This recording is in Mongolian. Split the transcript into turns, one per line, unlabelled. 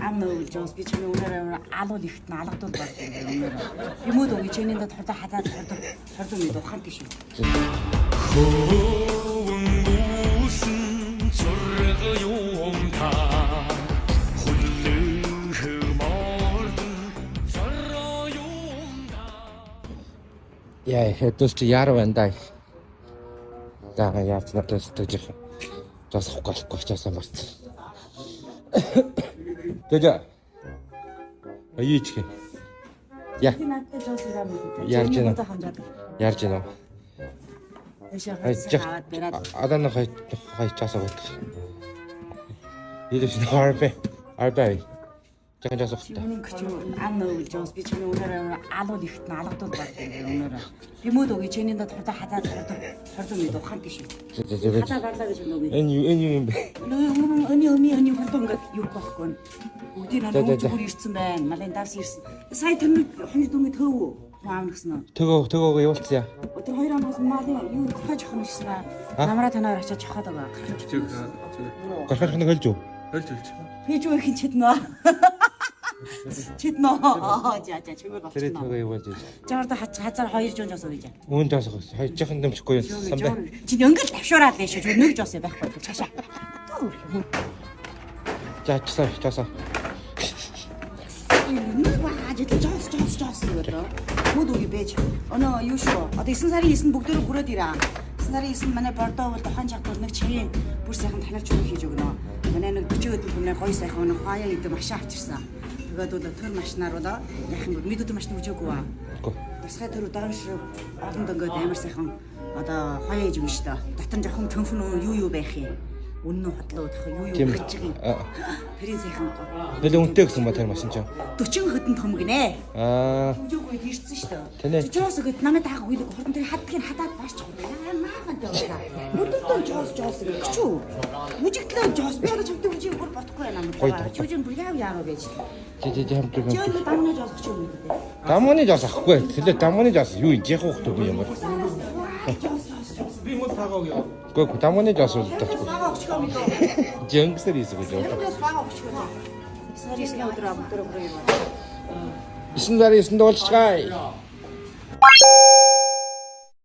Ам нөвөл жоос би чамын үнээр алуул ихт нь алгадуул баг үнээр. Юмуд үгүй чиний дад хурдан хадаад хурдан хурдан мэд ухаантай шүү.
Хөвөнгүүсэн зураг юм та хүллэх мордон зороо юм та.
Яа, хэдүүс чи яар байна да. Дага яаж надад сэтгэж их. Жас авахгүй болохгүй часаа марцсан. Тэжээ. Аяич. Я.
Би надад жоос ирээ мэд.
Ярьж байна.
Хамжаад.
Ярьж байна.
Эшээ
Хайж
аваад бариад.
Адана хай хай часаа гот. Илэш харбэ. Арбэ. Жан жас авах.
Чиний гिचүү ам нөвөл жоос би чамын үнээр алуул ихт нь алгадуул баг үнээр. Юмуд үгүй чиний дад хурдан хадаад хурдан хурдан мэд ухаантай шүү. Хадаа гарлаа гэж нүг.
Энэ юу юм бэ?
Өний өний өний хурдан ингээд юу байхгүй. Бүгдийг
За, за,
нь
за.
бүр ирсэн байна. Малын давс ирсэн. Сая тэр хоёр дүнгийн төв үү? Хүн аав нэгсэн үү?
Төгөө төгөөгөө явуулцъя.
Өдөр хоёр хоногоос малын юу хохож охин ирсэн аа. Намраа танаар очиж чохоод байгаа.
Гарахаар хоног хөлж үү?
Хөлж хөлж.
Би ч үхэн чиднэ. Чиднэ. Аа за за чимээ
Тэр
болчихно.
төгөө явуулж.
Жордо хазар хоёр жон жос өгье.
Үүн жас авах. Хоёр жахан дэмжихгүй юм бэ?
Чи өнгө давшуураад л шүү. Нэг жос байхгүй цаашаа.
За часаа часаа.
Нэг бааж идэл жос жос жос гэдэг. Мөд үгүй бэж. Өнөө юу шүү. Одоо 9 сарын 9-нд бүгдөө хүрээд ирээ. 9 сарын 9-нд манай Бордо бол тухайн чадвар нэг чигийн бүр сайхан тамирч уу хийж өгнө. Манай нэг 40 өдөр өмнө гоё сайхан нэг хаяа гэдэг машин авчирсан. Тэгээд бол төр машинаар бол яах юм бэ? Мэд өдөр машин үжээгүй аа.
Үгүй.
Тусгай төр доош олонд ингээд амар сайхан одоо хаяа хийж өгнө шүү дээ. Дотор нь жоохон чөнфөн юу юу байх юм. Үнэн үү хотлоо тах юу юу
Тийм.
гэж байгаа юм. Тэрийн сайхан
Нэлээ үнэтэй гэсэн ба тэр машин чинь.
40 хөдөн том гинэ.
Аа.
Үжээгүй ирсэн шүү
Тэнэ.
дээ. Жоос өгöd намайг дааг үйл хурдан тэр хадгийг хадаад баарч байгаа. Маахан яваа. Өдөртөө жоос жоос гэх чүү. Үжигдлээ жоос. Би одоо чамтай үжиг бүр бодохгүй байна
Гоё
намайг.
тоо.
Чүжин бүр яав яав гэж.
Жи жи жи хамт
Чи
юм.
өнөө дамны жоос гэж юм үү?
Дамганы жас авахгүй. Тэлээ дамганы жас юу юм? Жихүү хөлтөө би ямар.
Жоос жоос жоос.
Би мод сагаа өгөө.
Үгүй үгүй дамганы жас бол таахгүй.
Сагаа өгчих юм дөө.
Жингсэр хийсэн гэж байна.
Жоос сагаа өгчих юм. Сарын 9 өдөр бүгдөө бүрээ ирвэ.
9 сарын 9-нд уулзцгаая.